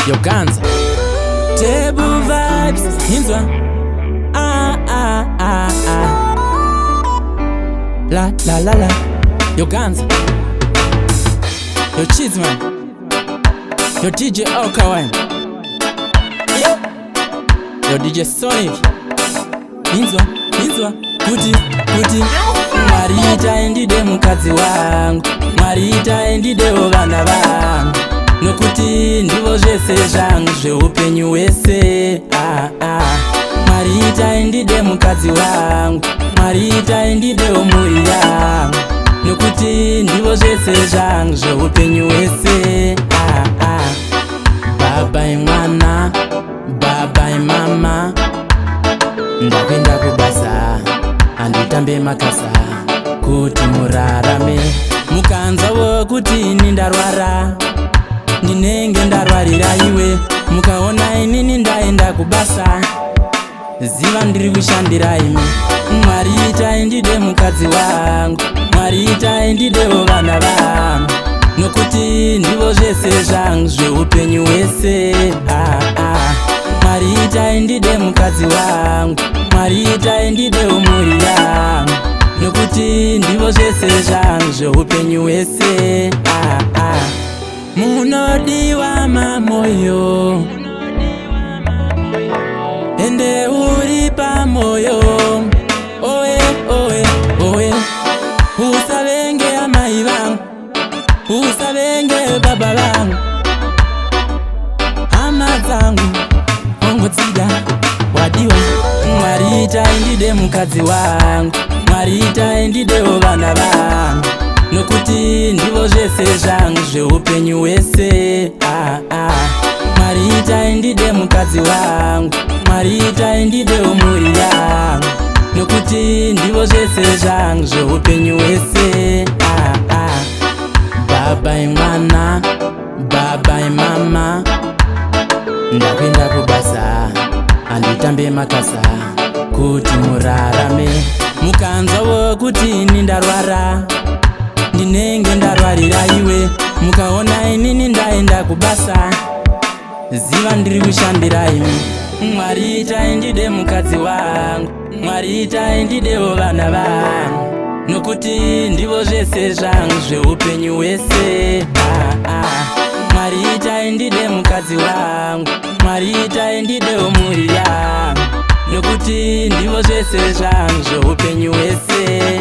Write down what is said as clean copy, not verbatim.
Yo Ganza. Table vibes. Inzwa. Ah ah ah ah. La la la la. Yo Ganza. Yo Cheeseman. Yo DJ Alkaline. Yo DJ Sonic. Inzwa, inzwa, kuti kuti Mwari itai ndide mukadzi wangu, Mwari itai ndidewo vana vangu, nokuti ndivo zvese zvangu zveupenyu hwese. Ah, ah. Mwari itai ndide mukadzi wangu, Mwari itai ndidewo mhuri yangu, nokuti ndivo zvese zvangu zveupenyu hwese. Ah, ah. Baba imwana, baba imama, ndakuenda kubasa, handitambe makasa kuti murarame. Mukanzwawo kuti ini ndarwara, ndinenge ndarwarira iwe. Mukaona inini ndaenda kubasa, ziva ndiri kushandira imi. Mwari itai ndide mukadzi wangu, Mwari itai ndidewo vana vangu, nokuti ndivo zvese zvangu zveupenyu hwese. Ah, ah. Mwari itai ndide mukadzi wangu, Mwari itai ndidewo mhuri yangu, nokuti ndivo zvese zvangu zveupenyu hwese. Ah, ah. Munodiwa mamoyo, ende uri pamoyo. Oe oe oe, usavenge amai vangu, usavenge baba vangu, hama dzangu ongodzida wadiwa. Mwari itai ndide mukadzi wangu, Mwari itai ndidewo vana vangu, nokuti ndivo zvese zvangu zveupenyu hwese. Ah, ah. Mwari itai ndide mukadzi wangu, Mwari itai ndidewo mhuri yangu, nokuti ndivo zvese zvangu zveupenyu hwese. Ah, ah. Baba imwana, baba imama, ndakuenda kubasa, handitambe makasa kuti murarame. Mukanzwawo kuti ini ndarwara, ndinenge ndarwarira iwe. Mukaona inini ndaenda kubasa, ziva ndiri kushandira imi. Mwari itai ndide mukadzi wangu, Mwari itai ndidewo vana vangu, nokuti ndivo zvese zvangu zveupenyu hwese. Ah, ah. Mwari itai ndide mukadzi wangu, Mwari itai ndidewo mhuri yangu, nokuti ndivo zvese zvangu zveupenyu hwese.